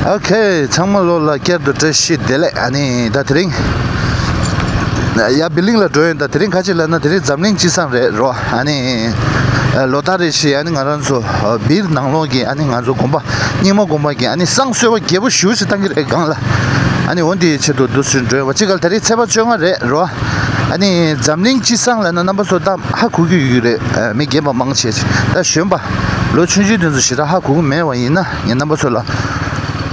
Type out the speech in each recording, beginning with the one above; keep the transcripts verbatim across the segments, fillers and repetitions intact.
ཨོ་ཁེ། ཚང་མ་ལོ་ལ་བསྐྱར་དུ་བཀྲ་ཤིས་བདེ་ལེགས། ཨ་ནི་ད་དེ་རིང་ཡ་བི་ལིང་ལ་འགྲོ་ཡོད། ད་དེ་རིང་ག་ཅི་ལབ་ན་དེ་རིང་འཛམ་གླིང་སྤྱི་བསང་རེད་རོ། ཨ་ནི་ལོ་ལྟར་རེ་བཞིན་ཨ་ནི་ང་རང་ཚོ་བིར་ནང་ལོགས་ཀྱི་ཨ་ནི་ང་ཚོ་དགོན་པ་རྙིང་མ་དགོན་པ་གི་ཨ་ནི་བསང་གསོལ་བ་རྒྱས་པོ་ཞེ་པོ་ཅིག་བཏང་གི་རེད་སྒང་ལ། ཨ་ནི་འོ་འདི་ཆེད་དུ་འདུག་སེ་འགྲོ་ཡོད་པ། ཅི་ག་ལ་དེ་རིང་ཚེས་པ་བཅོ་ལྔ་རེད་རོ། ཨ་ནི་འཛམ་གླིང་སྤྱི་བསང་ལབ་ན་རྣམ་པ་ཚོ་ད་ཧ་གོ་གི་ཡོད་ཀྱི་རེད། མི་རྒན་པ་མང་ཆེ་ད་གཞོན་པ་ལོ་ཆུང་ཆུང་དེ་ཚོ་ཞེ་དྲག་ཧ་གོ་གི་མེད་པ་ཡིན་ན་ངས་རྣམ་པ་ཚོ་ལ་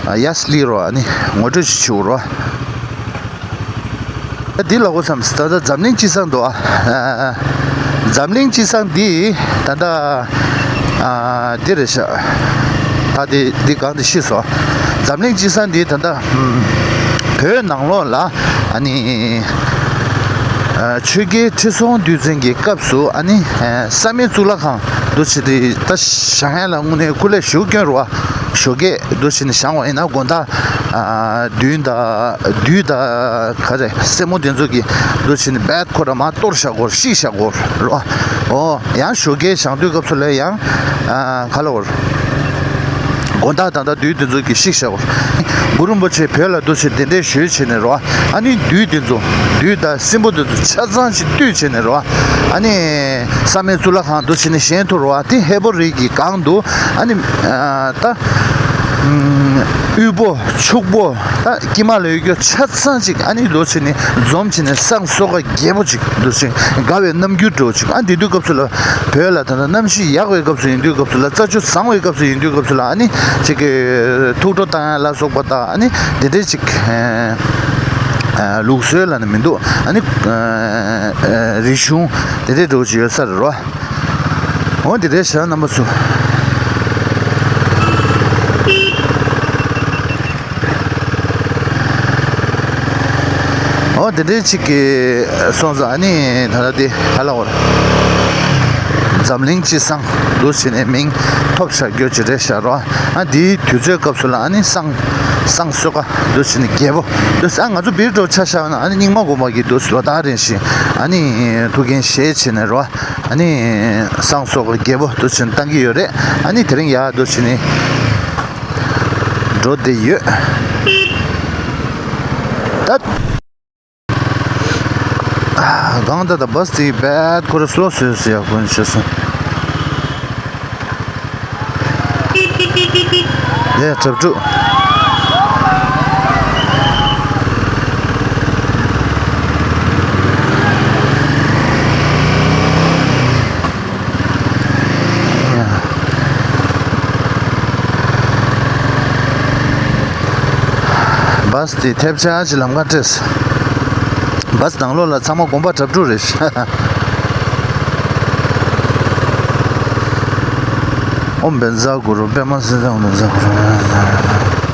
ཡ་སི་ལི་རོ་ཨ་ནི་ངོ་སྤྲོད་ཞིག་བྱེད་དགོས་རོ། ད་འདི་ལ་གོ་བསམ་ད་ལྟ་འཛམ་གླིང་སྤྱི་བསང་འདུག་ཨ། འཛམ་གླིང་སྤྱི་བསང་འདི་ད་ལྟ་ཨ་འདི་རེད་ཤག་ད་འདི་འདི་གང་འདི་ཤེས་སོ། འཛམ་གླིང་སྤྱི་བསང་འདི་ད་ལྟ་ཨམ་བོད་ནང་ལོགས་ལ་ཨ་ནི་ཨ་ཆོས་རྒྱལ་ཁྲི་སྲོང་ལྡེ་བཙན་གྱི་སྐབས་སུ་ཨ་ནི་ཨ་བསམ་ཡས་གཙུག་ལག་ཁང་འདུག་སེ་དེ་ད་བཞེངས་ཡ་ལ་དངོས་གནས་སྐུ་ལས་ཞེ་པོ་བསྐྱོན་རེད་པ། ཞོགས་ཀས་འདུག་སེ་ནས་བཞེངས་པ་ཡིན་ན་དགོང་དག་ཨ་བདུན་དང་བདུད་དང་ག་རེ་སྲས་མོ་དེ་ཚོ་གིས་འདུག་སེ་ནས་རྦད་ཁོ་ར་མར་གཏོར་བཞག་གོ་བཤིག་བཞག་གོ་རེད་པ། ཨོ་ཡང་ཞོགས་ཀས་བཞེངས་དུས་སྐབས་སུ་ལ་ཡང་ཨ་ག་ལ་བར་དགོང་དག་ད་ལྟ་བདུད་དེ་ཚོ་གིས་བཤིག་བཞག་གོ། གུ་རུ་རིན་པོ་ཆེ་བོད་ལ་འདུག་སེ་གདན་འདྲེན་ཞུས་བྱས་ནས་རེད་པ། ཨ་ནི་བདུད་དེ་ཚོ་བདུད་དང་སྲིན་པོ་དེ་ཚོ་ཆ་ཚང་ཞིག་བཏུལ་བྱས་ནས་རེད་པ། ཨ་ནི་བསམ་ཡས་གཙུག་ལག་ཁང་འདུག་སེ་ནས་བཞེངས་ཐུབ་རེད་པ། དེ་ཧས་པོ་རི་གི་སྒང་དུ་ཨ་ནི་ཨ་ད་དབུལ་པོ་ཕྱུག་པོ་ད་དཀྱིལ་མ་ལ་ཡོད་རྒྱུ་ཆ་ཚང་ཅིག་ཨ་ནི་འདུག་སེ་ནས་འཛོམས་བྱས་ནས་བསང་གསོལ་ཁ་རྒྱས་པོ་ཅིག་འདུག་སེ་དགའ་བའི་རྣམ་འགྱུར་འདྲ་པོ་ཅིག་ཨ་འདི་དུས་སྐབས་སུ་ལ་བོད་ལ་ད་ལྟ་གནམ་གཤིས་ཡག་པའི་སྐབས་སུ་ཡིན་དུས་སྐབས་སུ་ལ་རྩྭ་ཆུ་བཟང་བའི་སྐབས་སུ་ཡིན་དུས་སྐབས་སུ་ལ་ཨ་ནི་ཅིག་གི་ཐུགས་སྤྲོ་བཏང་ཡ་ལ་སོགས་པ་དང་ཨ་ནི་འདི་འདྲའི་ཅིག་ཨ་ལུགས་སྲོལ་ལབ་ན་མི་འདུག་ཨ་ནི་ཨ་རིག་གཞུང་འདི་འདྲའི་འདྲ་པོ་ཅིག་ཡོད་ས་རེད་རོ། འོ་འདི་འདྲའི་ཞག་རྣམ་པ་ཚོ། འོ་དེ་འདྲའི་ཅིག་གི་སོང་ཙང་ཨ་ནི་ད་ལྟ་དེ་ག་ལ་བར་འཛམ་གླིང་སྤྱི་བསང་འདུག་སེ་ནས་མིང་ཐོབ་བཞག་རྒྱུ་ཅིག་རེད་ཤག་རོ། ཨ་འདིའི་དུས་ཚོད་སྐབས་སུ་ལ་ཨ་ནི་བསང་བསང་གསོལ་ཁ་འདུག་སེ་ནས་རྒྱས་པོ་འདུག་སེ་ཨ་ང་ཚོ་བིར་འགྲོ་ཆ་བཞག་ན་ཨ་ནི་རྙིང་མ་དགོན་པ་གི་འདུག་སེ་ལོ་ལྟར་རེ་བཞིན་ཨ་ནི་ཐུགས་འགན་བཞེས་བྱས་ནས་རོ། ཨ་ནི་བསང་གསོལ་ཁ་རྒྱས་པོ་འདུག་སེ་བཏང་གི་ཡོད་རེད། ཨ་ནི་དེ་རིང་ཡར་འདུག་སེ་ནས་འགྲོ་བསྡད་ཡོད། ད་གང་ལྟར་ད་བཱས་དེ་རྦད་ཁོ་ར་སི་ལོ་བཟོས་ཟེར་ཡག་པོ་ཞིག་སོང་། ཡ་གྲབས་གྲུབ། བཱས་དེ་ཐེབས་ཆག་ཅིག་ལམ་ཁ་སྤྲད། བཱས་ནང་ལོགས་ལ་ཚང་མ་དགོན་པ་གྲབས་གྲུབ་རེད། ཨོཾ་བཛྲ་གུ་རུ་པདྨ་སིདྡྷི་ཨོཾ་བཛྲ་གུ་རུ།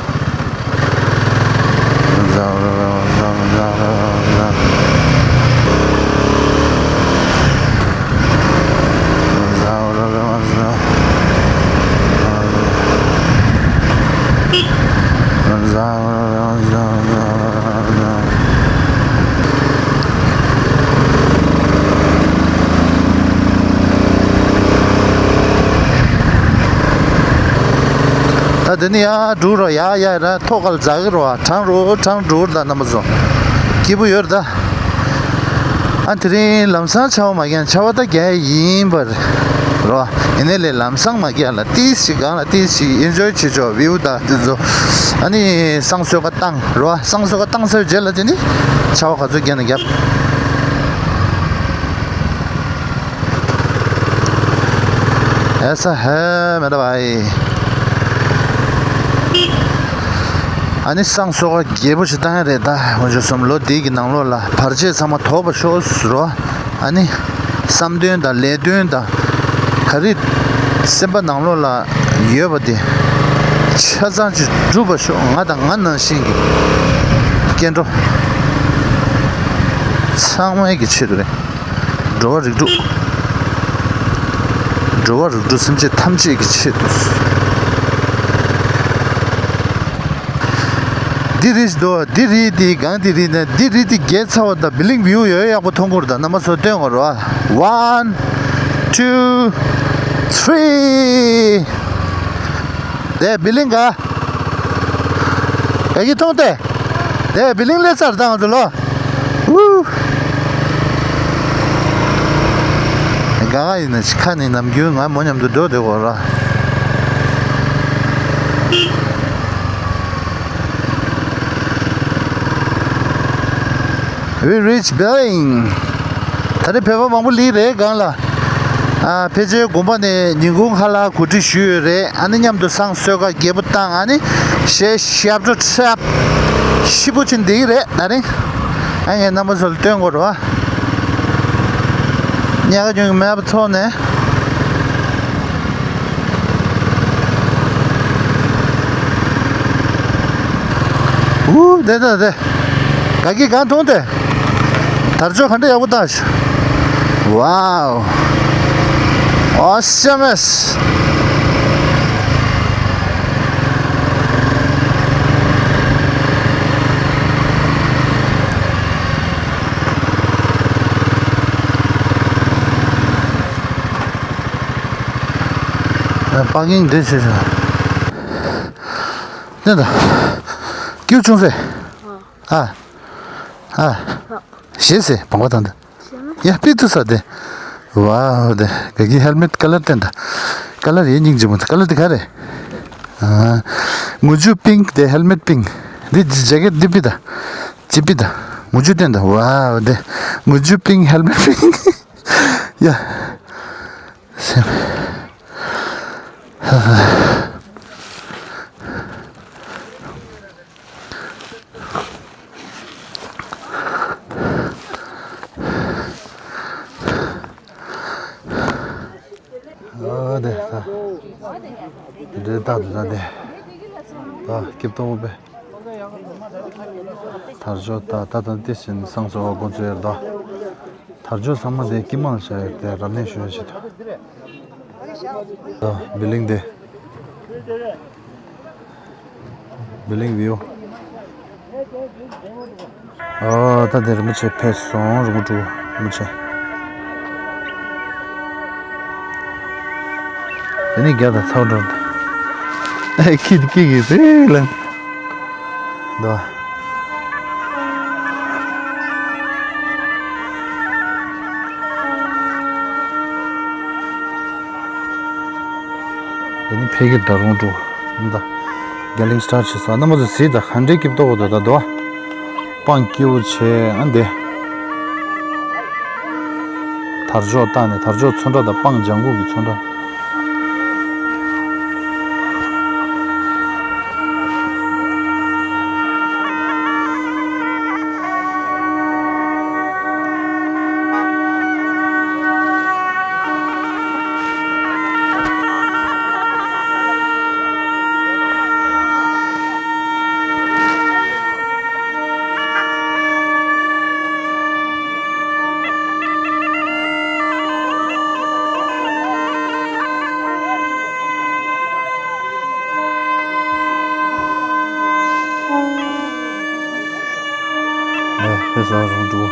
ད་དེ་ནས་ཡར་འགྲོ་རོགས། ཡར་ཡར་ར་ཐོག་ཁ་ལ་འཛེག་གི་རོགས། དྲང་རོགས་དྲང་འགྲོ་རོགས། ད་རྣམ་པ་ཚོ་སྐྱིད་པོ་ཡོད་རེད་ད། ཨ་དེ་རིང་ལམ་སང་ཆར་པ་མ་རྒྱག་ན་ཆར་པ་ད་རྒྱག་ཡ་ཡིན་པ་རེད་རོ། ཡིན་ནའི་ལས་ལམ་སང་མ་རྒྱག་ལ་ཏིས་ཞིག་སྒང་ལ་ཏིས་ཞིག་ཨེན་ཇོའི་བྱེད་ཆོག་བིའུ་དང་དེ་ཚོ། ཨ་ནི་བསང་གསོལ་ཁ་བཏང་རོ། བསང་གསོལ་ཁ་བཏང་ཚར་བའི་རྗེས་ལ་དེ་ནི་ཆར་པ་ག་ཚོད་རྒྱག་ན་རྒྱབ། ཨེ་ས་ཧེ་མེ་ད་བའི། ཨ་ནི་བསང་གསོལ་ཁ་རྒྱས་པོ་ཞིག་བཏང་ཡ་རེད་ད། འོ་ཇོ་སོམ་ལོ་འདི་གི་ནང་ལོགས་ལ་བར་ཆད་ཚང་མ་དོག་པ་ཤོག་ཟེར་རོ། ཨ་ནི་བསམ་དོན་དང་ལས་དོན་དང་ག་རེ་སེམས་པ་ནང་ལོགས་ལ་ཡོད་པ་དེ་ཆ་ཚང་ཅིག་འགྲུབ་པ་ཤོག་ང་དང་ང་ནང་བཞིན་གྱི་སྐྱེ་འགྲོ་ཚང་མའི་གི་ཆེད་དུ་རེད། འགྲོ་བ་རིགས་དྲུག་འགྲོ་བ་རིགས་དྲུག་སེམས་ཅན་ཐམས་ཅད་ཀྱི་ཆེད་དུ། འདི་རིས་དོ། འདི་རིས་དེ་གང་དེ་རིས་ན་འདི་རིས་དེ་རྒྱལ་ཚ་བ་དང་བི་ལིང་བིའུ་ཡོད་ཡག་པོ་མཐོང་གི་རེད་ད། རྣམ་པ་ཚོ་སྟོན་དགོས་རེད་བ། One, two, three. དེ་བི་ལིང་ག་ཡ་གི་མཐོང་སྟེ། དེ་བི་ལིང་སླེབས་ཚར་དང་དུ་ལོ། ཨུ། ག་ག་ཡིན་ན་ཁ་ནས་ནམ་རྒྱུན་ང་མོ་མཉམ་དུ་འགྲོ་བསྡད་གོ་ར། We reach Billing. ད་རེས་བོད་པ་མང་པོ་སླེབས་རེད་སྒང་ལ། ཨ་ཕལ་ཆེར་དགོན་པ་ནས་ཉིན་གུང་ཁ་ལག་གོ་སྒྲིག་ཞུས་ཡོད་རེད། ཨ་ནི་མཉམ་དུ་བསང་གསོལ་ཁ་རྒྱས་པོ་བཏང་། ཨ་ནི་གཞས་ཞབས་བྲོ་འཁྲབ་ཞིབ་པོ་ཕྱིན་བསྡད་ཀྱི་རེད་ད་རིང་། ཨ་ངས་རྣམ་པ་ཚོ་ལ་སྟོན་དགོས་རེད་བ། ཉག་ག་ཉུང་གི་མེད་པ་ཐོག་ནས། ཨུ་དེ་དེ་དེ། ག་གི་གང་མཐོང་དེ། དར་ལྕོག་ག་འདྲ་ཡག་པོ་བཏགས་ཤག Wow. Awesome. པར་ཀིང་འདི་བྱས་ཤག་དེ་འདྲ། ཀེའུ་ཆུང་སེ། ཨ། ཨ། ཞེས་སེ་བང་བ་དང་འདི། ཡ་པི་ཏུ་ས་དེ། ཝའོ་དེ་ག་གི་ཧེལ་མེད་ཀ་ལར་དེ་འདྲ། ཀ་ལར་ཡེ་སྙིང་རྗེ་མོ་དེ་ཀ་ལར་དེ་ག་རེ། ཨ། མུ་ཇུ་པིང་དེ་ཧེལ་མེད་པིང་། འདི་ཇེ་ཀེད་འདི་པི་ད། ཅི་པི་ད། མུ་ཇུ་དེ་འདྲ་ཝའོ་དེ། མུ་ཇུ་པིང་ཧེལ་མེད་པིང་། ཡ། སེམས། ཨ་དེ་ས། དེ་འདྲའི་རྟག་ཏུ་ས་དེ། ད་སྐྱིབས་ཏོག་པས། དར་ལྕོག་ད་ད་ད་ཏི་སིན་སང་སོ་བ་འགོ་ཚུགས་ཡར་ད། དར་ལྕོག་ཚང་མ་དེ་དཀྱིལ་མ་ལ་བཞག་ཡོད་དེ་རབ་གནས་ཞུ་ཡ་ཞིག་ད། བི་ལིང་དེ། བི་ལིང་བིའུ། ཨ་ད་དེ་རིན་པོ་ཆེ་ཕེབས་སོང་རིན་པོ་ཕྲུག་རིན་པོ་ཆེ། དེ་ནི་རྒྱ་དང་ཚ་བོ་འགྲོ། ཨེ་ཁྱི་དེ་ཁྱི་གི་རེད་ལན། འདུག་དེ་ནི་ཕ་གིར་ད་རུང་འགྲོ། འདི་ད། རྒྱ་གླིང་སི་ཊར་བྱེད་ས་རྣམ་པ་ཚོ་གཟིགས་ད་ག་འདྲའི་སྐྱིད་པོ་འདུག་ད་འདུག་སྤང་སྐྱིད་པོ་བྱས་ཨ་འདི། དར་ལྕོག་བཏགས་ནས་དར་ལྕོག་ཚོན་ཁྲ་དང་སྤང་ལྗང་གུ་གི་ཚོན་ཁྲ། ཨེ་ཕེ་ས་རང་འགྲོ།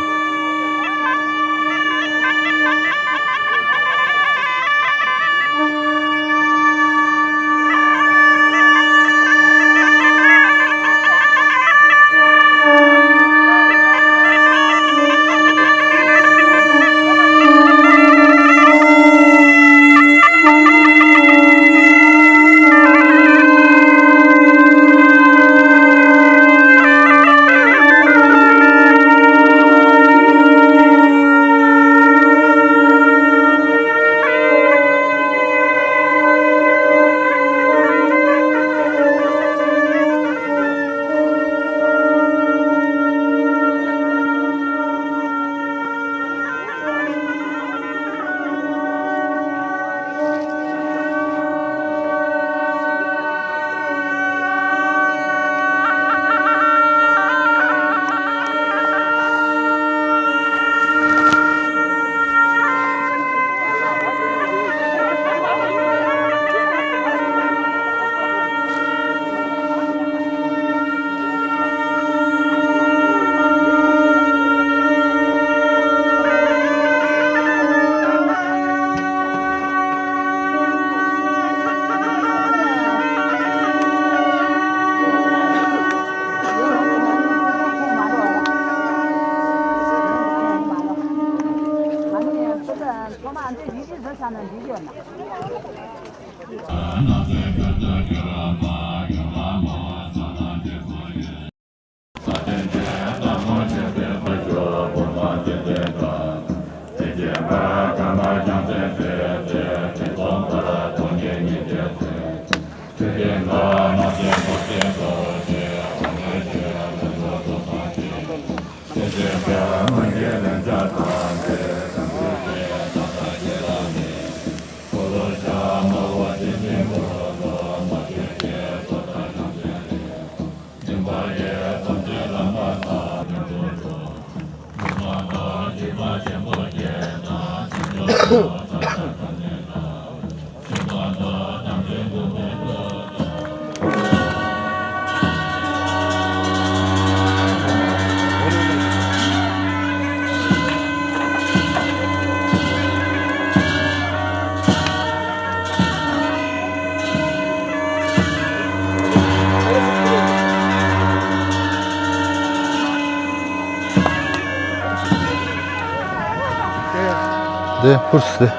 འདི་ཕུར་སི་དེ།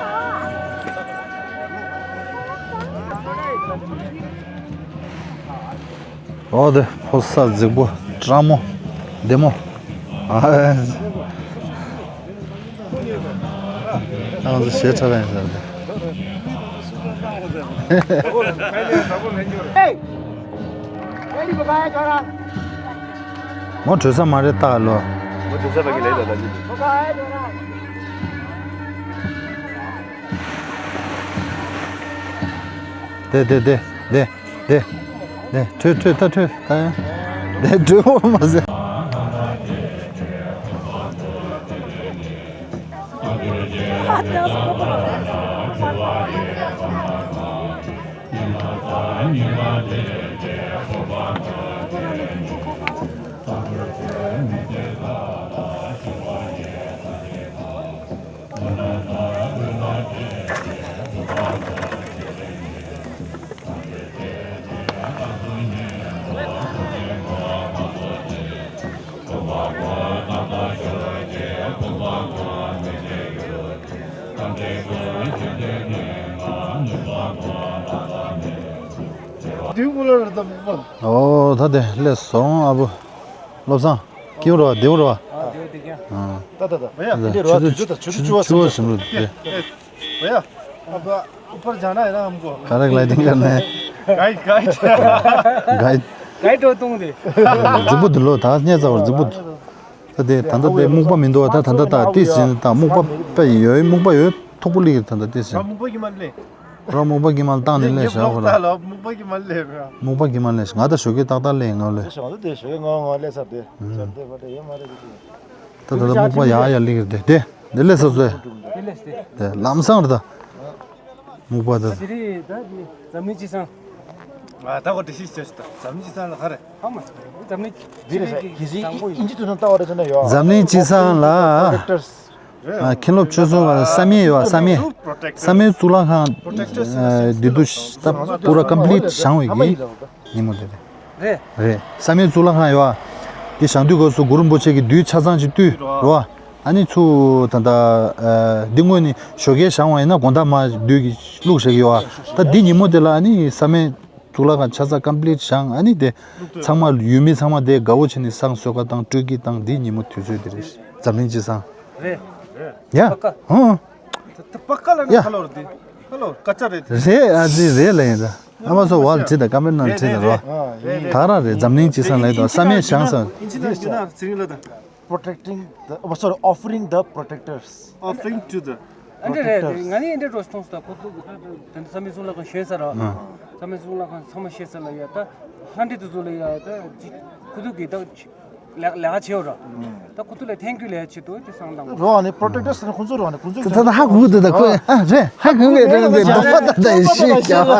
འོ་དེ་ཕོ་ས་རྫིག་པོ་སྤྲང་མོ་བདེ་མོ། ཨ། ང་ཚོ་ཞེ་དྲག་ཡིན་ས་རེད། མོ་བྲོས་ས་མ་རེད་ད་ལོ། མོ་བྲོས་ས་བ་གི་ལས་ད་ད་ཅི། དེ་དེ་དེ་དེ། དེ། དེ། ཁྲོས་ཁྲོས་ད་ཁྲོས་ད་ཡང་། དེ་ཁྲོས་འོ་མ་ཟེར། ཨོ་ད་དེ་སླེབས་སོང་ཨ་བུ། བློ་བཟང་། སྐྱིད་པོ་རེད་བ་བདེ་པོ་རེད་བ། ཨ་བདེ་པོ་བདེ་རྐྱང་། ཨ། ད་ད་ད། བ་ཡ་འདི་རེད་བ། དུས་ཚོད་ཆུ་ཚོད་བཅུ་པ་ཟིན་འགྲོ་འདུག་སྟེ། བ་ཡ། ཨ་ཕ་ཨུ་པར་ཇཱ་ན་ཧེ་ན་ཧམ་གོ། ཀ་ར་གི་ལའི་ཌིང་ཀར་ན་ཧེ། གའི་གའི། གའི། གའི་ཌི་རོ་བཏུང་སྟེ། རྫིག་པོ་འདུག་ལོ་ད་སྙད་ཚ་བར་རྫིག་པོ་འདུག་ད་དེ་ད་ལྟ་དེ་སྨུག་པ་མི་འདུག་བ། ད་ད་ལྟ་ད་ཏི་ཟིན་ད་སྨུག་པ་པ་ཡོད་སྨུག་པ་ཡོད་མཐུག་པོ་སླེབས་ཀྱི་ད་ལྟ་ཏི་ཟིན། སྨུག་པ་གི་མ་ལེ། རོ་སྨུག་པ་གི་མ་བཏང་ནས་སླེབས་ཤག་ཧོ་ར། སྨུག་པ་གི་མ་ལེ་ར། སྨུག་པ་གི་མ་ལེ་ང་ད་ཞོགས་ཀས་ཏག་ཏག་སླེབས་ཡིན་ང་ལེ། ཞོགས་ཀས་ཏག་ཏག་སླེབས་ས་དེ། ད་ལྟ་སྨུག་པ་ཡག་ཡག་སླེབས་ཀྱི་རེད་དེ། དེ་སླེབས་ས་ཚོད། དེ་ལམ་སང་རེད་ད། སྨུག་པ་དང་། དེ་རེད་ད་དེ་འཛམ་གླིང་སྤྱི་བསང་། ཨ་ད་གོ་འདྲི་ཤེས་བྱས་ཤི་ད་འཛམ་གླིང་སྤྱི་བསང་ལ་ག་རེ། ཧ་མ། འཛམ་གླིང་འདི་རེད་ཤག་གི་གལ་སྲིད་བཟང་པོ་ཨིན་ཡིན་ཇི་དུ་ནང་ལྟ་བ་རེད་ཟེར་ན་ཡོད། འཛམ་གླིང་སྤྱི་བསང་ལ། ཨ་མཁན་སློབ་ཆོས་གསུམ་བ་བསམ་ཡས་ཡོད་བསམ་ཡས། བསམ་ཡས་གཙུག་ལག་ཁང་། ཨ་འདི་དུ་ད་པུ་ར་ཀམ་པི་ལིཊ་བཞེངས་པའི་གི་ཉིན་མོ་དེ་རེད། རེད། རེད། བསམ་ཡས་གཙུག་ལག་ཁང་ཡོད་བ། དེ་བཞེངས་དུས་སྐབས་སུ་གུ་རུ་རིན་པོ་ཆེ་གི་རྡུལ་ཆ་ཚང་ཅིག་བཏུས་རེད་བ། ཨ་ནི་ཚུར་ད་ལྟ་ཨ་འདི་སྔོན་ནས་ཞོགས་ཀས་བཞེངས་པ་ཡིན་ན་དགོང་དག་མར་རྡུལ་གྱིས་བླུགས་བཞག་གི་ཡོད་བ། ད་འདི་ཉིན་མོ་དེ་ལ་ཨ་ནི་བསམ་ཡས་གཙུག་ལག་ཁང་ཆ་ཚང་ཀམ་པི་ལིཊ་བཞེངས། ཨ་ནི་དེ་ཚང་མ་ཡུལ་མི་ཚང་མ་དེ་དགའ་བོ་བྱས་ནས་བསང་གསོལ་ཁ་བཏང་སྤྲོ་སྐྱིད་བཏང་། འདི་ཉིན་མོ་དུས་ཚོད་དེ་རེད། འཛམ་གླིང་སྤྱི་བསང་། རེད། ཡ། ཧུང་། ད་ད་པ་ཀ་ལ་ཡ། ནི་ཧ་ལོ་རེད་དེ། ཧ་ལོ་ཀ་ཅ་རེད་དེ། རེད་ཨ་ཙི་རེད་ལ་ཡིན་ད། ཨ་མ་སོ་བར་བྲིས་དང་ཀ་མེན་ནང་བྲིས་དང་རོ། ད་རང་རེད་འཛམ་གླིང་སྤྱི་བསང་ལ་ཡིན་ད་བསམ་ཡས་བཞེངས་ས། ཨིན་ཇི་ནང་ཨིན་ཇི་ནང་ཟེར་ཡིན་ལ་ད། Protecting the, oh, sorry, offering the protectors. Offering to the ཨ་འདྲ་རེད་དེ། protectors. ང་ནི་ཨ་འདྲ་འགྲོ་སོང་ད་ཁོ་ཚོ་ད་ད་བསམ་ཡས་གཙུག་ལག་ཁང་བཞེངས་ས་ར། བསམ་ཡས་གཙུག་ལག་ཁང་ཚང་མ་བཞེངས་ས་ལ་ཡ་ད་ཧན་ཌི་དུ་ཚོ་ལ་ཡ་ད་ཅི་ཁོ་ཚོ་གི་ད་ལས་ལས་ཀ་བྱེད་འོ་ར། ད་ཁོ་ཚོ་ལ་ཐེང་ཀྱུ་ལས་ཆེད་དུ་ཅི་བསང་བཏང་། རོ་ཨ་ནི་པྲོ་ཊེག་ཊར་ཟེར་ན་ཁོ་ཚོ་རོ་ཨ་ནི་ཁོ་ཚོ་ད་ད་ཧ་གོ་འདུག་ད་ཁོ་ཨ་རེད་ཧ་གོ་གི་རེད་འདི་འདོད་པ་ད་ད་ཡིན་ཤེས་ཀྱང་།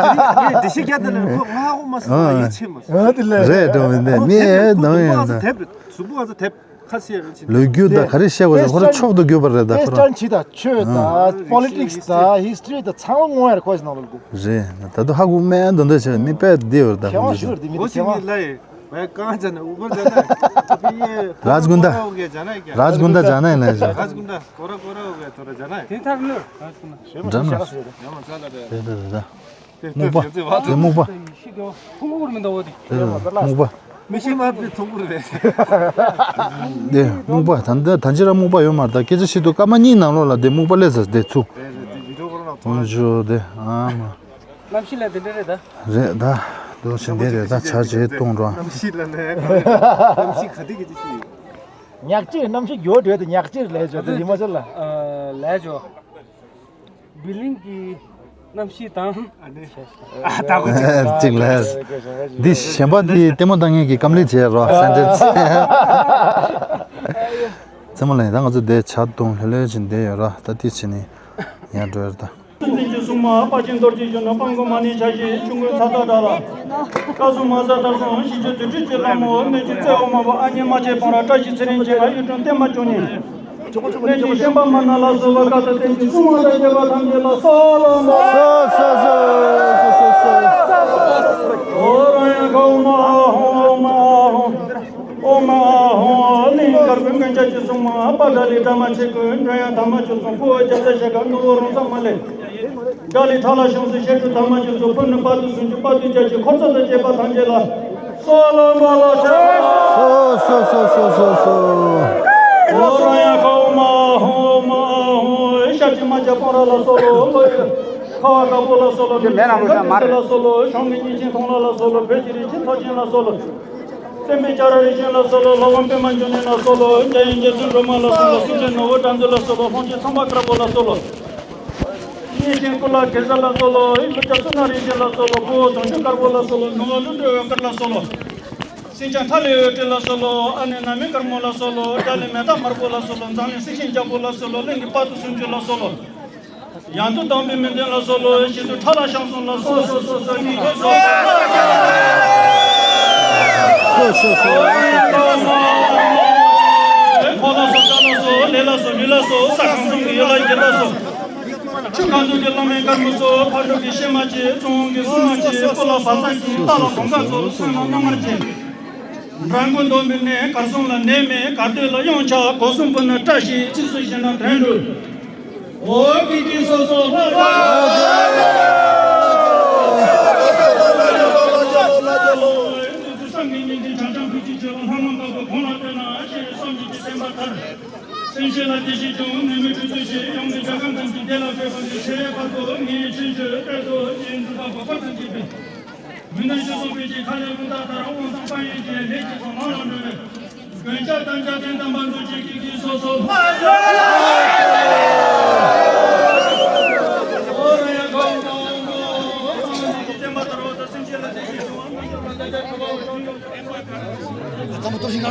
དེ་ཤེས་ཀྱང་དེ་ནི་ཁོ་ང་ཧ་གོ་མ་སོང་ཡིད་ཆེས་མ་སོང་། ཨ་དེ་ལས་རེད་འགྲོ་མི་འདི་མི་ཨེ་འདོན་ཡིན་ད། གཟུགས་པོ་ང་ཚོ་དེབ་གཟུགས་པོ་ང་ཚོ་དེབ་ཁ་ཤས་རེད་ཕྱིན། ལོ་རྒྱུས་ད་ག་རེ་བཤད་དགོས་ཟེར་ཁོ་རང་ཕྱོགས་ཏུ་གྱུར་པ་རེད་ད་ཁོ་རང་། ཨེ་སི་ཊན་བྱེད་དང་ཆོས་དང་པོ་ལི་ཊིག་སི་དང་ཧིས་ཊི་རི་དང་ཚང་མ་ངོ་ཡར་ཁོ་ཞིག་ནང་ལོགས་འདུག་རེད་ད་དུང་ཧ་གོ་མེད་འདོན་འདོད་བྱས་མི་དཔེ་བདེ་བར་ད་མཁས་དབང་ཞུ་བར་དེ་མི་དེ་མཁས་དབང་། ལ་ཡི། भाई कहाँ जाना है? ऊपर जाना है? अभी ये राजगुंडा। हो गया, जाना है क्या? राजगुंडा जाना है ना? राजगुंडा कोरा कोरा हो गया, थोड़ा जाना है। དེ་ཐར་ལོ། འགྲམ་ལ། ཡང་མ་ཚ་ལ་རེད། རེད་རེད་རེད། སྨུག་པ། དེ་སྨུག་པ། ཤི་དོ་ཁུང་ཁུར་མི་འདུག་བ་དེ། རེད་རེད་སྨུག་པ། མི་ཤེས་མ་བདེ་ཐུང་ཁུར་རེད། དེ་སྨུག་པ་ད་ལྟ་ད་ཅི་ར་སྨུག་པ་ཡོད་མ་རེད་ད་སྐད་ཆ་བཤད་དུས་སྐར་མ་གཉིས་ནང་ལོགས་ལ་དེ་སྨུག་པ་སླེབས་ས་དེ་ཚུ། རེད་རེད་དེ་ཡིན་འགྲོ་ཁོ་རང་ཐོང་། ཨོ་ཇོ་དེ་ཨ་མ། གནམ་གཤིས་ལ་དེ་འདྲ་རེད་ད། རེད་ད། དུ་ཕྱིན་དེ་རེད་ད་ཆ་བྱེད་གཏོང་འགྲོ། གནམ་གཤིས་ལ་ལས་གནམ་གཤིས་ག་དེ་གི་ཅི་ཞིག་ཡོད། ཉག་གཅིག་གནམ་གཤིས་འགྱུར་བ་འགྲོ་ཡ་དེ་ཉག་གཅིག་ལས་བྱོས་དེ་ཡིན་མ་ཤེས་ལ། ལས་བྱོས། བི་ལིང་གི་གནམ་གཤིས་དང་། ཅིག་ལས། འདི་གཞན་པ་འདི་ལྟད་མོ་ལྟ་མཁན་གྱི་སྐམ་ལི་བྱས་རོ་སན་ཏྲེལ། རྩེད་མོ་ལ་ཡིན་ད་ང་ཚོ་འདི་བྱ་དུང་ལྷོད་ལྷོད་ཅིག་བསྡད་ཡོད་ར་ད་དེ་བྱས་ནས་ཡར་འགྲོ་ཡོད་ར་ད། བཙན་གྱི་སྲུང་མ་དཔའ་ཆེན་རྡོ་རྗེ་གཞོན་ནུ་སྤང་གོང་མ་ཎི་ཕྱག་བཞི་ཆུ་འགོའི་ཚ་ཐག་བྲལ་ལ། སྐལ་བཟང་མ་གཟའ་དར་སོང་ཞི་ཆོས་དུར་ཁྲོད་ཀྱི་ལྷ་མོ་སྣོད་ཀྱི་རྩེ་འོག་མ་བུ་ཨ་མྱེས་རྨ་བྱའི་བུ་ར་བཀྲ་ཤིས་ཚེ་རིང་སྐྱིད་ལ་གཡུ་སྒྲོན་བསྟན་མ་བཅུ་གཉིས། གནས་ཀྱི་ཤན་པ་མ་ན་ལ་སོགས་པ་བཀའ་དང་བསྟན་གྱི་སྲུང་མ་དང་བཅས་པ་ཐམས་ཅད་ལ་གསོལ་ལོ། ཨོ་རང་ཡང་ག་ཨོ་མ་ཨ་ཧོ་ཨོ་མ་ཨ་ཧོ། ཨོ་མ་ཨ་ཧོ། གླིང་དཀར་པོའི་མགོན་སྐྱབས་ཀྱི་སྲུང་མ་དཔལ་དགྲ་ལྷའི་དྲ་མ་ཆེ་ཀུན་མགྲོན་ཡང་དམ་པ་ཆོས་སྲུང་ཕུ་བོ་རྒྱ་ཚ་ཞལ་དཀར་ནོར་བུ་རོང་ཚ་མ་ལེ། དགྲ་ལྷའི་ཐ་ལ་ཤོང་སའི་ཤེས་སྒྲུབ་དམ་པ་ཆོས་སྲུང་ཕུ་ནུ་དཔལ་དུ་སུན་ཅུ་དཔལ་དུ་རྒྱ་ཆེ་འཁོར་ཚོགས་དང་བཅས་པ་ཐམས་ཅད་ལ་གསོལ་ལོ་འབོ་ལོ་ཆེ། སོ་སོ་སོ་སོ་སོ་སོ། ཨོ་རང་ཡང་ག་ཨོ་མ་ཨ་ཧོ་ཨོ་མ་ཨ་ཧོ། ཤར་གྱི་རྨ་བྱ་སྤང་ར་ལ་གསོལ་ལོ། ལྷོ་ཡི་ཁ་བ་དཀར་པོ་ལ་གསོལ་ལོ། མེ་ལ་ལོ་ཤ་མ་རེད། ལ་གསོལ་ལོ། བྱང་གི་གཉན་ཆེན་མཐོང་ལ་ལ་གསོལ་ལོ། བོད་ཀྱི་རིན་ཆེན་ཚོགས་ཆེན་ལ་གསོལ་ལོ། བསྟན་པའི་བྱ་ར་རིན་ཆེན་ལ་གསོལ་ལོ། ལྷ་དབང་པད་མ་འབྱུང་གནས་ལ་གསོལ་ལོ། འཇམ་དབྱངས་རྒྱ་མཚོའི་སྒྲོལ་མ་ལ་གསོལ་ལོ། སེང་ཆེན་ནོར་བུ་དགྲ་འདུལ་ལ་གསོལ་ལོ། ལྷུང་བྱེད་ཚངས་པ་དཀར་པོ་ལ་གསོལ་ལོ། གཉན་ཆེན་ཀུ་ལ་གེ་སར་ལ་གསོལ་ལོ། ཀླུ་རྒྱལ་སུ་ན་རིན་ཆེན་ལ་གསོལ་ལོ། ཕུ་བོ་དུང་ཕྱུར་དཀར་པོ་ལ་གསོལ་ལོ། ནུ་བོ་ཀླུ་སྒྲུབ་འོད་དཀར་ལ་གསོལ་ལོ། སེང་ལྕམ་ཐ་ལེ་འོད་སྤྲིན་ལ་གསོལ་ལོ། ཨ་ནེ་ན་མི་དཀར་མོ་ལ་གསོལ་ལོ། དགྲ་ལྷའི་མེ་སྟག་དམར་པོ་ལ་གསོལ་ལོ། འཛམ་གླིང་སེང་ཆེན་རྒྱལ་པོ་ལ་གསོལ་ལོ། གླིང་གི་དཔལ་དུ་སུམ་ཅུ་ལ་གསོལ་ལོ། ཡང་དུ་དམ་པའི་མི་ཚེ་ལ་གསོལ་ལོ། ཞི་དུ་ཁྲ་ལ་ཤང་སོང་ལ་གསོལ་ལོ། སོ་སོ་སོ་སོ་སོ་སོ། ཕོ་ལ་སོགས་ལ་སོགས་ལས་ལ་སོགས་ལུས་ལ་སོགས་ས་ཁང་གསུམ་གྱི་ཡུལ་ལ་ཡིན་ལ་སོགས། ཆུ་ཁ་འདུག་གི་བླ་མའི་དཀར་མོ་སོགས་ཕ་ཕྲུག་གི་གཤེད་མ་ཆེ་ཚོང་གི་སྲུང་མ་ཆེ་སྤོ་ལ་བ་ས་ཆེ་རྟ་ལ་གོང་ཁ་སོགས་སོན་ལ་སྣང་ངར་ཆེ། འགྲན་མགོ་འདོམས་པའི་གནས་གར་སོང་ལ་གནས་མེད་གར་སྟོད་ལ་གཡང་ཆགས་སྒོ་གསུམ་པོ་ན་བཀྲ་ཤིས་ཚིགས་སུ་བཞེས་ན་དོན་འགྲུབ། འོ་ཀི་ཀི་སོ་སོ་ལྷ་ལྷ། སེམས་ཀྱི་སྙིང་ཐིག་བྱང་ཆུབ་ཀྱི་ཆོས་ལ་ལྷ་མོ་ལྟ་བུ་གོང་ལ་བསྟོད་ན་ཤེས་རིག་བསམ་གྱིས་ཀྱི་བསྟན་པ་དར། སེམས་ཤེས་ལ་དེ་བཞིན་ཀྱང་ནད་མེད་དུས་ཚོད་ཤེས་ཡོང་གི་རྒྱལ་ཁམས་ཐམས་ཅད་བདེ་ལ་འཕེལ་བ་ནི་ཆོས་བར་དུ་ངས་ཆོས་ཞུ་སྤེལ་དུ་ཅི་འདུག་པ་བོད་པ་ཐམས་ཅད་པའི། མི་ནུབ་ཞི་གསུང་པའི་ཆེད་ཁ་ལས་ཀུན་བཏགས་ལྟར་དབང་ཐང་དཔལ་ཡོན་གྱི་ལས་ཀྱི་ཚོགས་ནང་ལ་འགྲོ་བའི། དགོན་ཆགས་དང་འཇའ་ཚོན་དམ་པ་མཛོད་ཅིག་གི་གི་སོ་སོ་ལྷ་ལྷ། ཨོ་ར་ཡ་གའོ་གའོ་གའོ། དབང་ཐང་གི་བསྟན་པ་དར་བ་དང་སེམས་ཅན་ལ་བདེ་སྐྱིད་འབྱུང་བ་མ་འབྱོར་བ་ལ་ལྟ་ལྟ་ཁ་བ་འོ་ཤིང་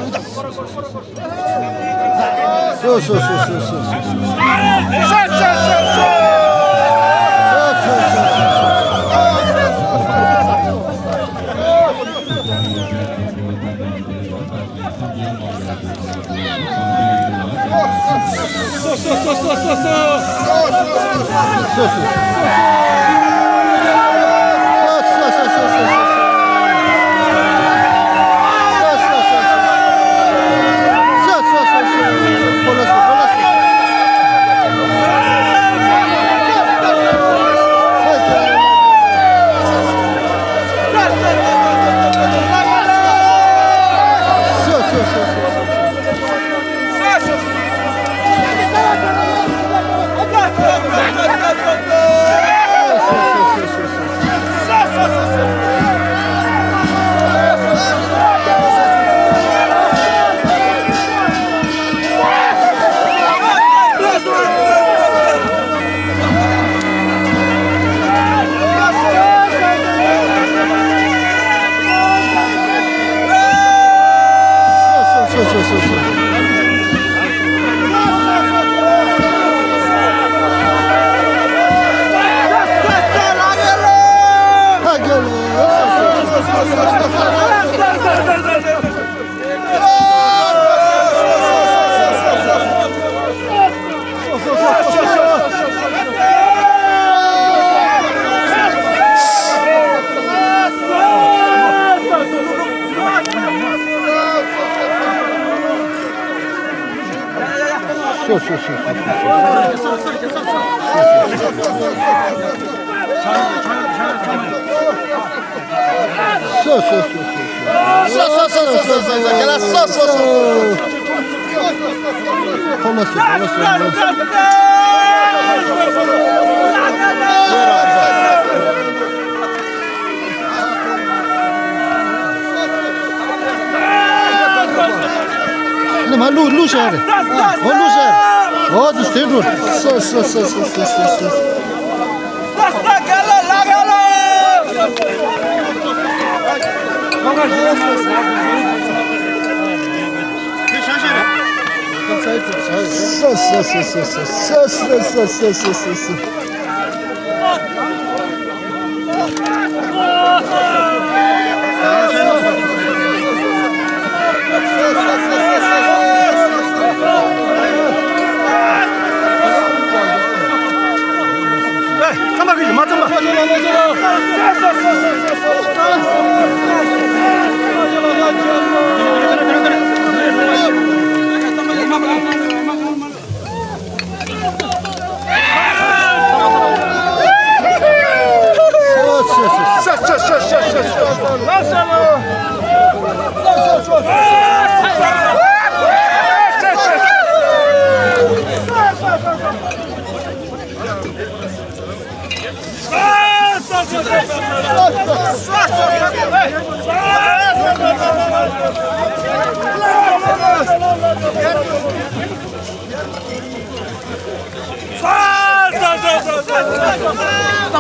ཡོད། ནི་མ་བླུག་བླུག་བཞག་རེད། འོ་བླུག་བཞག་རེད། འོ་དུ་དེ་འགྲོ། སོ་སོ་སོ།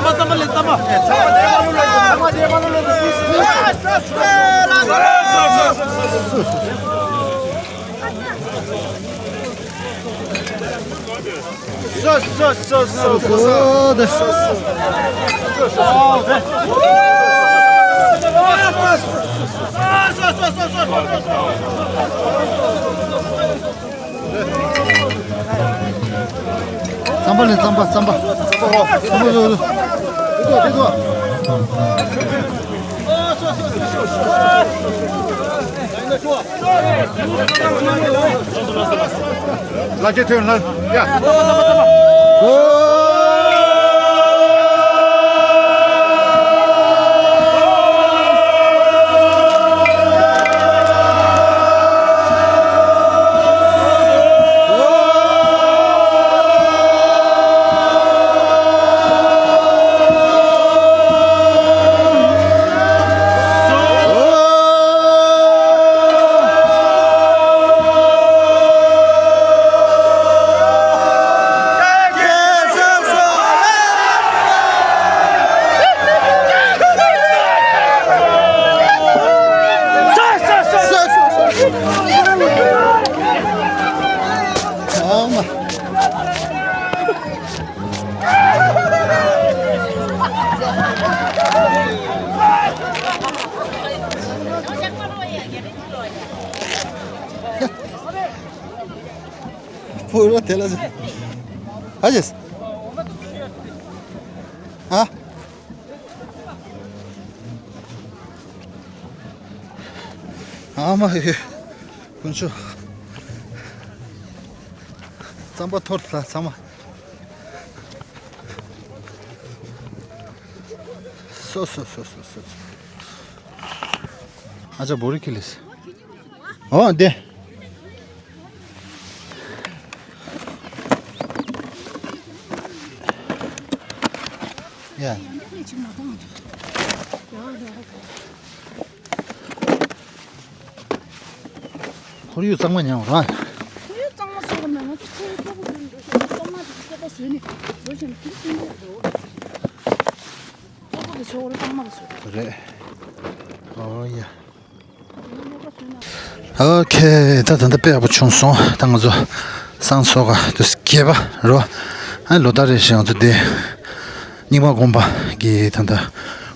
རྩམ་པ་ལས་རྩམ་པ་རྩམ་པ། རྩམ་པ་རོ། རྩམ་པ་རོ། དེ་དོ་དེ་དོ། ལ་རྒྱ་ཐོན་ལ་ཡ། ཕུ་རོ་དེ་ལ་ཟེར། ཨ་ཅེས། ཨ། ཨ་མ་ཧེ། དཀོན་མཆོག་རྩམ་པ་འཐོར་ལ་ཚང་མ། སོ་སོ་སོ་སོ་སོ། ཨ་ཅག་བོ་རི་ཁི་ལིས། ཨོ་འདི། ཡ། ཁོར་ཡུག་གཙང་མ་ཉར་བ་རང་། ཁོར་ཡུག་གཙང་མ་བཟོ་གི་མེད། ང་ཚོ་ཁོར་ཡུག་ལྟོགས་པ་ཟོས་ནས་འགྲོ་ཤེས་ན་གཙང་མ་དེ་ཚོ་ལྟོགས་པ་ཟོས་ནས་འགྲོ་ཤེས་ན་དེ་སྲིན་པོ་རེད། ལྟོགས་པ་དེ་ཚོ་ཁོར་ཡུག་གཙང་མ་ལ་ཟོས། རེད། ཨོ་ཡ། ཨོ་ཁེ། ད་ད་ལྟ་དཔེ་ཡག་པོ་བྱུང་སོང་། ད་ང་ཚོ་སང་སོ་ག་དུས་སྐྱེས་པ་རོ། ཨ་ལོ་ལྟར་རེ་བཞིན་ང་ཚོ་དེ་རྙིང་མ་དགོན་པ་གི་ད་ལྟ་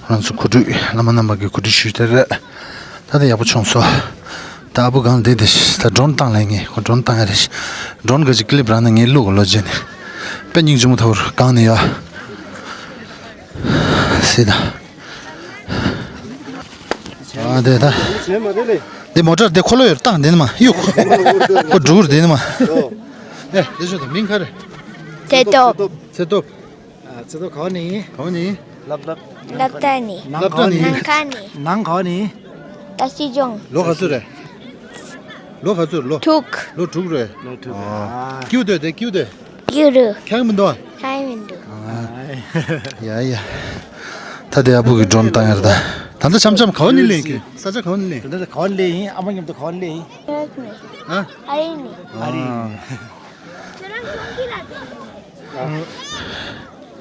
ང་ཚོ་གོ་སྒྲིག་བླ་མ་རྣམ་པ་གི་གོ་སྒྲིག་ཞུས་དེ་རེད། ད་ལྟ་ཡག་པོ་བྱུང་སོང་། ད་ཨ་བུ་གང་བསྡད་དེ་ད་ཌོན་བཏང་ལས་ངེས་ཁོ་ཌོན་བཏང་ཡ་རེད། ཌོན་ག་ཅིག་ཀི་ལིབ་རང་ནས་ངས་བླུག་གོ་ལོ་རྗེས་ནས་དཔེ་སྙིང་རྗེ་མོ་ཐོར་གང་ནས་ཡ། སི་ད། ཨ་དེ་ད། དེ་མོ་ཊར་དེ་འཁོར་ལོ་ཡོད་བཏང་དེ་ནི་མ་གཡུག་ཁོ་འགྲུར་དེ་ནི་མ། ཨེ་དེ་ཤོད་དང་མིང་ག་རེ། ཚེ་སྟོབས། ཚེ་སྟོབས། ཨ་ཚེ་སྟོབས་ག་བ་ནས་ཡིན། ག་བ་ནས་ཡིན། སློབ་གྲྭ་ནས། སློབ་གྲྭ་ནས་ཡིན། ནང་ཁ་ནས། ནང་ག་བ་ནས་ཡིན། ཏ་སི་ལྗོངས། ལོ་ག་ཚོད་རེད། ལོ་ག་ཚོད་ལོ། དྲུག་ལོ་དྲུག་རེད། ལོ་དྲུག་རེད། ཨ། ཨ། ཀྱུ་དོད་དེ་ཀྱུ་དོད། ཡུ་རུ། ཁྱང་མི་འདུག་ཨ། ཁྱང་མི་འདུག་ཨ། ཡ་ཡ། ད་དེ་ཨ་བུ་གི་ཌོན་བཏང་ཡར་ད། ད་ལྟ་འཆམ་འཆམ་ག་བ་ནས་སླེབས་ཀྱི། ས་ཆ་ག་བ་ནས་སླེབས། ད་ལྟ་ག་བ་ནས་སླེབས་ཡིན། ཨ་མ་མཉམ་དུ་ག་བ་ནས་སླེབས་ཡིན། ཨ། ཨ་རི་ནས། ཨ་རི།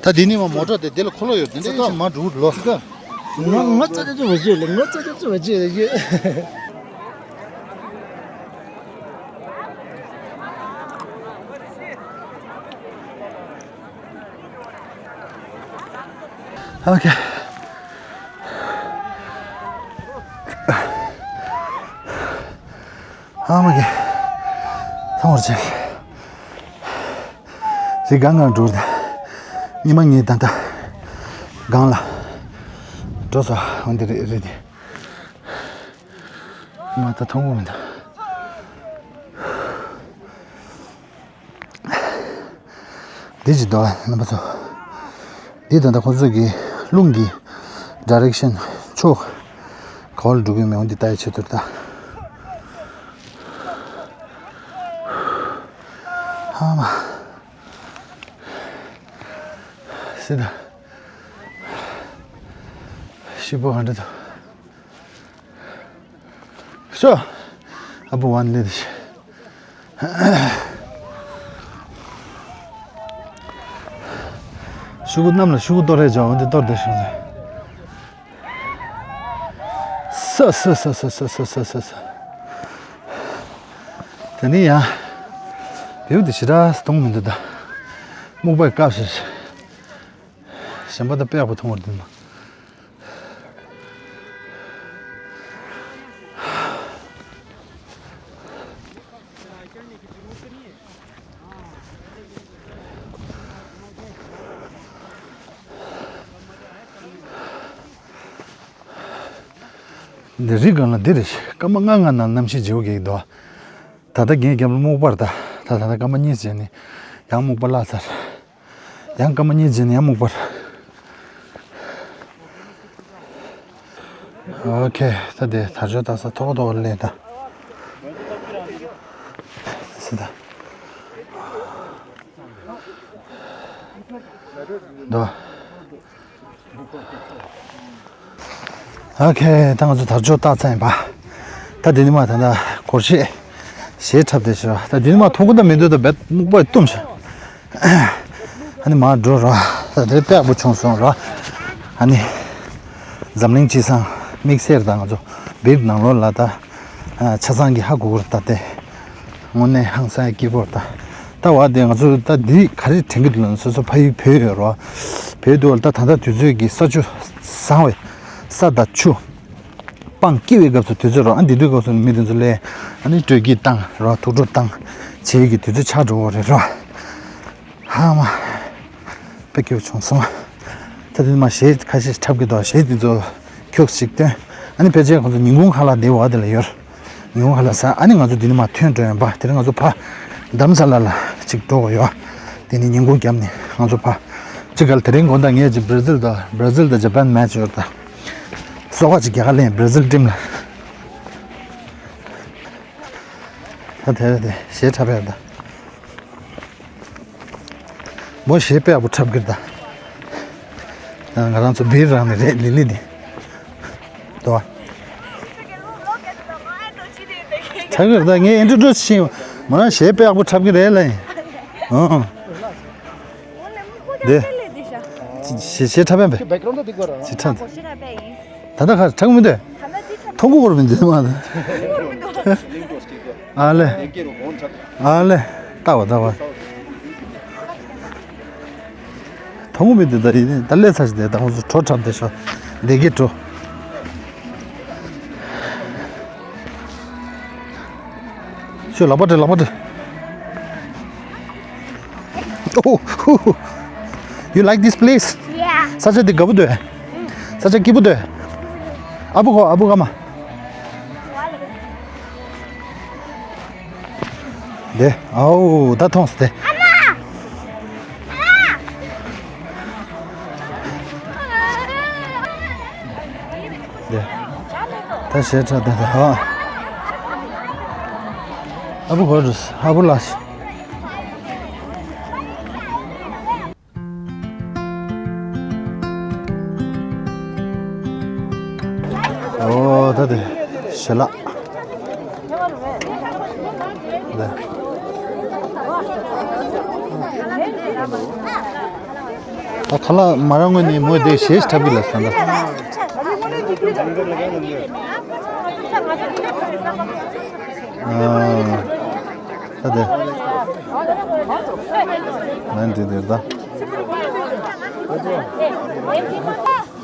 ད་འདི་ནས་མ་མོ་ཊ་དེ་འདི་ལ་འཁོར་ལོ་ཡོད་དེ་འདྲ་ཡིན་ཙང་མ་འགྲོ་གི་ལོ། ང་ང་ཙག་ཙག་ཙུ་བ་ཅེ་ལེ། ང་ཙག་ཙག་ཙུ་བ་ཅེ་ལེ། ཨོ་ཁེ། ཨ་མ་གི། ཐང་བར་ཆེ། རི་སྒང་སྒང་འགྲོ་ད། ཉི་མ་ངའི་ད་ལྟ་སྒང་ལ་འགྲོ་ས་འོན་ཏེ་རེད་རེད་དེ། ང་ད་མཐོང་གི་མི་འདུག་འདི་ཅི་འདུག་རྣམ་པ་ཚོ། འདི་ད་ལྟ་ཁོ་ཚོ་གི་རླུང་གི་ཌའི་རེག་ཤན་ཕྱོགས་ག་བ་ལ་འགྲོ་གི་མེད་འོང་འདི་ལྟ་ཡི་ཆེད་དུ་ད། ཧ་མ། སི་ད། ཤི་པོ་ག་འདྲ་འདུག་ཤོ། ཨ་པོ་ཝན་ལེ་དི་ཤི། ཤུ་གུ་གནམ་ལ་ཤུ་གུ་གཏོར་རེ་བྱ་འོ་འདི་གཏོར་བསྡད་བྱུང་ཟེར། ས་ས་ས། དེ་ནས་ཡང་བེའུ་དེ་ཞེ་དྲག་གཏོང་མི་འདུག་ད་སྨུག་པའི་སྐབས་སུ་གཞན་པ་ད་དཔེ་ཡག་པོ་མཐོང་བར་འདུག་མ། འདི་རི་སྒང་ལ་འདི་རེད། སྐར་མ་ལྔ་ལྔ་ནང་གནམ་གཤིས་བརྗེ་པོ་གེག་འདུག་ད་ལྟ་རྒན་རྒྱབ་ལ་སྨུག་པར་ད་ད་ད་ལྟ་སྐར་མ་གཉིས་བྱས་ནས་ཡང་སྨུག་པ་བརླག་ཚར། ཡང་སྐར་མ་གཉིས་རྗེས་ནས་ཡང་སྨུག་པར། ཨོ་ཁེ། ད་དེ་དར་ལྕོག་བཏགས་ས་ཐོག་ཐོག་ལ་ད། སི་ད། དོ། ཨོ་ཁེ། ད་ང་ཚོ་དར་ལྕོག་བཏགས་ཚར་ཡིན་པ། ད་དེ་ནི་མ་ད་ད་སྒོར་གཞས་གཞས་འཁྲབ་བསྡད་ཤག་ད་དེ་ནི་མ་མཐོང་གི་ད་མི་འདུག་ད་བེད་སྨུག་པ་བཏུམ་ཤག་ཨ་ནི་མར་འགྲོ་ར། ད་དེ་དཔེ་ཡག་པོ་བྱུང་སོང་ར། ཨ་ནི་འཛམ་གླིང་སྤྱི་བསང་དམིགས་བསལ་ད་ང་ཚོ་བིར་ནང་ལོགས་ལ་ད་ཆ་ཚང་གི་ཧ་གོ་གི་རེད་ད་དེ། དངོས་གནས་ཧང་སང་ཡ་སྐྱིད་པོ་རེད་ད། ད་བ་དེ་ང་ཚོ་ད་འདི་ག་རེ་དྲན་གི་འདུག་ལབ་ན་སོ་སོ་ཕ་ཡུལ་བོད་ཡོད་རོ། བོད་དུ་ད་ད་ལྟ་དུས་ཚོད་ཀྱི་ས་ཆུ་བཟང་བས་ས་དང་ཆུ་སྤང་སྐྱིད་པའི་སྐབས་སུ་དུས་ཚོད་རོ། ཨ་འདི་དུས་སྐབས་སུ་མི་དེ་ཚོ་ལས་ཨ་ནི་སྤྲོ་སྐྱིད་བཏང་རོ། ཐུགས་སྤྲོ་བཏང་བྱེད་ཀྱི་དུས་ཚོད་ཆགས་འགྲོ་བ་རེད་རོ། ཧ་མ། དཔེ་སྐྱིད་པོ་བྱུང་སོང་། ད་དེ་མ་གཞས་ཁ་ཤས་འཁྲབ་ཀྱི་འདུག་གཞས་དེ་ཚོ་ཁྱོགས་ཤིག་སྟོན། ཨ་ནི་ཕལ་ཆེར་ཁོང་ཚོ་ཉིན་གུང་ཁ་ལག་དེ་བ་དེ་ལ་ཡོད། ཉིན་གུང་ཁ་ལག་ཟ། ཨ་ནི་ང་ཚོ་འདི་ནས་མར་ཐོན་འགྲོ་ཡོང་པ། དེ་རིང་ང་ཚོ་ཕ་རྡ་རམ་ས་ལ་ལ་ཅིག་འགྲོ་དགོས་ཡོད། དེ་ནས་ཉིན་གུང་རྒྱབ་ནས་ང་ཚོ་ཕ་ཅིག་ག་ལ་དེ་རིང་དགོང་དག་ངས་ཅིག་བྷར་ཛིལ་དང་བྷར་ཛིལ་དང་ཇ་པན་མེ་ཆི་ཡོད་ད། སོ་ཁ་ཅིག་རྒྱ་གར་ལེན་བྷར་ཛིལ་ཊིམ་ལ། ད་དེ་རེད་དེ་གཞས་འཁྲབ་ཡག་ད། མོ་གཞས་དཔེ་ཡག་པོ་འཁྲབ་གི་རེད་ད། ང་རང་ཚོ་བིར་རང་ནས་རེད་ལི་ལི་དེ། དོ། འཁྲབ་གི་རེད་ད། ངས་ཨིན་ཊྲོ་ཌུས་བྱས་ཡོང་། མོ་རང་གཞས་དཔེ་ཡག་པོ་འཁྲབ་གི་རེད་ལ་ཡིན། ཨང་། དེ། གཞས་གཞས་འཁྲབ་ཡང་པས། གཞས་འཁྲབ། ད་ལྟ་ཁ་ཁྲག་མི་འདུག་མཐོང་གི་བོར་མི་འདུག་མ། ཨ་ལེ། ཨ་ལེ། ལྟ་བ་ལྟ་བ། མཐོང་གི་མི་འདུག་ད་ཡིན་ད་ལས་ཚར་ཞིག་དེ་ད་ཁོང་ཚོ་བྲོ་འཁྲབ་བསྡད་ཤག་བདེ་སྐྱིད་བྲོ། ཤོ་ལག་པ་སྦྲེལ་ལག་པ་སྦྲེལ། Oh, you like this place? Yeah. ས་ཆ་འདི་དགའ་པོ་འདུག་ས་ཆ་སྐྱིད་པོ་འདུག་ཨ་བུ་ཁོ་ཨ་བུ་ཀ་མ། དེ་ཨའོ་ད་མཐོང་སོང་དེ། དེ་ད་ཞེ་དྲག་དེ་དེ་ཧ། ཨ་བུ་ཁོ་རུ་ཨ་བུ་ལགས། ཆེ་ལ། ད་ཁ་ལག་མ་རག་སྔོན་ནས་མོས་དེ་གཞས་ཞིག་འཁྲབ་ཀྱི་ལ་ཟེར་ད། ཨ། ད་དེ། ལན་དེ་དེ་ད།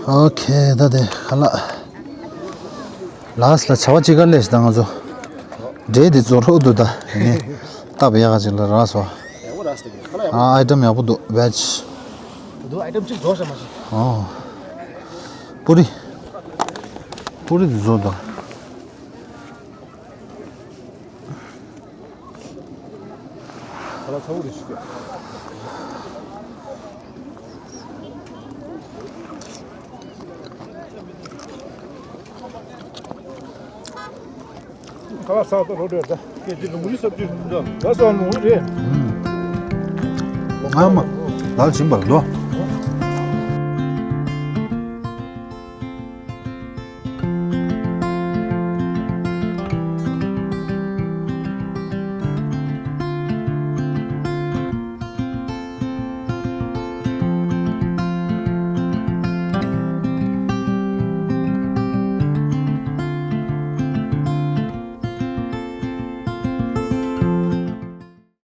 ཨོ་ཁེ། ད་དེ་ཁ་ལག་ལགས་ལ་བྱ་བ་ཅི་ག་ལས་ད་ང་ཚོ་འབྲས་དེ་རྫོགས་རོགས་འདུག་ད་ནི་སྟབས་ཡག་ག་ཅིག་ལ་རག་སོ། ཨ། ཨའི་ཊམ་ཡག་པོ་འདུག་བེཇ། འདུག་ཨའི་ཊམ་གཅིག་རྫོགས་ཤག་མ་ཤི། ཨོ། པུ་རི། པུ་རི་དེ་རྫོགས་འདུག་ཁ་ལག་ཚ་བོ་རེད་ཤི། ཁ་ལག་ཚ་བོ་རོ་འདྲ་ད། ཁྱེད་ཀྱི་ལུང་རིགས་སབ་ཅིག་འདྲ་ད་སོ་ལུང་རིགས་རེད། ཨ་མ། ད་བྱིན་པར་འདུག